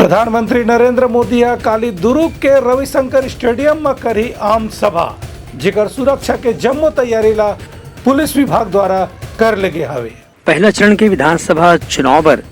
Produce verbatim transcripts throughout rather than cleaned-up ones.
प्रधानमंत्री नरेंद्र मोदी ह काली दुर्ग के रविशंकर स्टेडियम म करही आम सभा, जेकर सुरक्षा के जम्मो तैयारी ला पुलिस विभाग द्वारा कर ले गे हवे। पहला चरण के विधानसभा चुनाव बर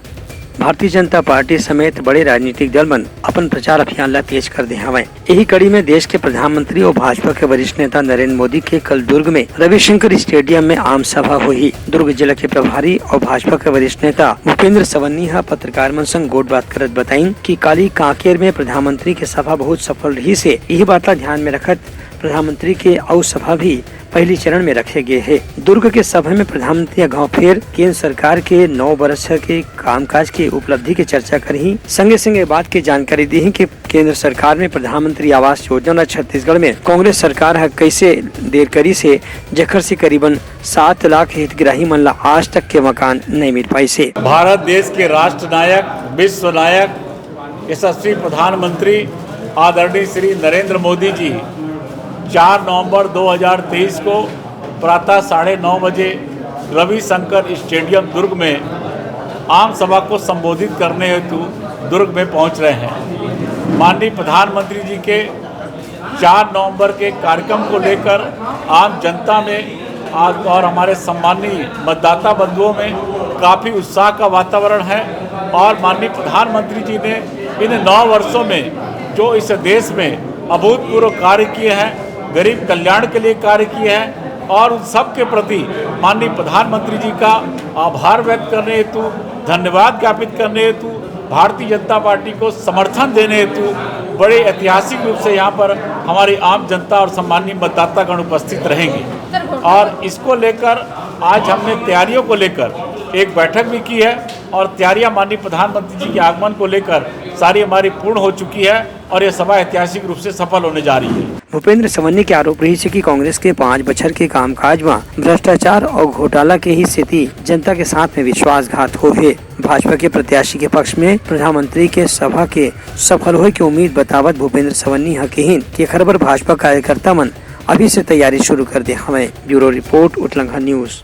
भारतीय जनता पार्टी समेत बड़े राजनीतिक दल मन अपन प्रचार अभियान ला तेज कर दे हवय। यही कड़ी में देश के प्रधानमंत्री और भाजपा के वरिष्ठ नेता नरेंद्र मोदी के कल दुर्ग में रविशंकर स्टेडियम में आम सभा होही। दुर्ग जिला के प्रभारी और भाजपा के वरिष्ठ नेता भूपेंद्र सवन्नी ह पत्रकार मन संग गोठबात करत बताइन कि काली कांकेर में प्रधानमंत्री के सभा बहुत सफल रहिस हे। यही बात ला ध्यान में रखत प्रधानमंत्री के अउ सभा भी पहली चरण में रखे गे हे। दुर्ग के सभा में प्रधानमंत्री ह घाव फेर केंद्र सरकार के नौ वर्ष के कामकाज के उपलब्धि के चर्चा करही। संगे संगे बात के जानकारी दीही कि केंद्र सरकार में प्रधानमंत्री आवास योजना छत्तीसगढ़ में कांग्रेस सरकार ह कैसे देर करिस हे, जेखर से करीबन सात लाख हितग्राही मन ला आज तक के मकान नहीं मिल पाइस हे। भारत देश के राष्ट्र नायक, विश्व नायक, यशस्वी प्रधानमंत्री आदरणीय श्री नरेंद्र मोदी जी चार नवंबर दो हज़ार तेईस को प्रातः साढ़े नौ बजे रविशंकर स्टेडियम दुर्ग में आम सभा को संबोधित करने हेतु दुर्ग में पहुंच रहे हैं। माननीय प्रधानमंत्री जी के चार नवंबर के कार्यक्रम को लेकर आम जनता में आज और हमारे सम्माननीय मतदाता बंधुओं में काफ़ी उत्साह का वातावरण है और माननीय प्रधानमंत्री जी ने इन नौ वर्षों में जो इस देश में अभूतपूर्व कार्य किए हैं, गरीब कल्याण के लिए कार्य किए हैं और उन सब के प्रति माननीय प्रधानमंत्री जी का आभार व्यक्त करने हेतु, धन्यवाद ज्ञापित करने हेतु, भारतीय जनता पार्टी को समर्थन देने हेतु बड़े ऐतिहासिक रूप से यहाँ पर हमारी आम जनता और सम्माननीय मतदातागण उपस्थित रहेंगे। और इसको लेकर आज हमने तैयारियों को लेकर एक बैठक भी की है और तैयारियां माननीय प्रधानमंत्री जी के आगमन को लेकर सारी हमारी पूर्ण हो चुकी है और यह सभा ऐतिहासिक रूप से सफल होने जा रही है। भूपेंद्र सवन्नी के आरोप रहिस हे कि कांग्रेस के पाँच बछर के कामकाज म भ्रष्टाचार और घोटाला के ही सेती जनता के साथ में विश्वासघात होहे। भाजपा के प्रत्याशी के पक्ष में प्रधानमंत्री के सभा के सफल होए के उम्मीद बतावत भूपेंद्र सवन्नी ह किहिन कि एखर बर भाजपा कार्यकर्ता मन अभी से तैयारी शुरू कर दे हवय। Bureau report, Utlangha news.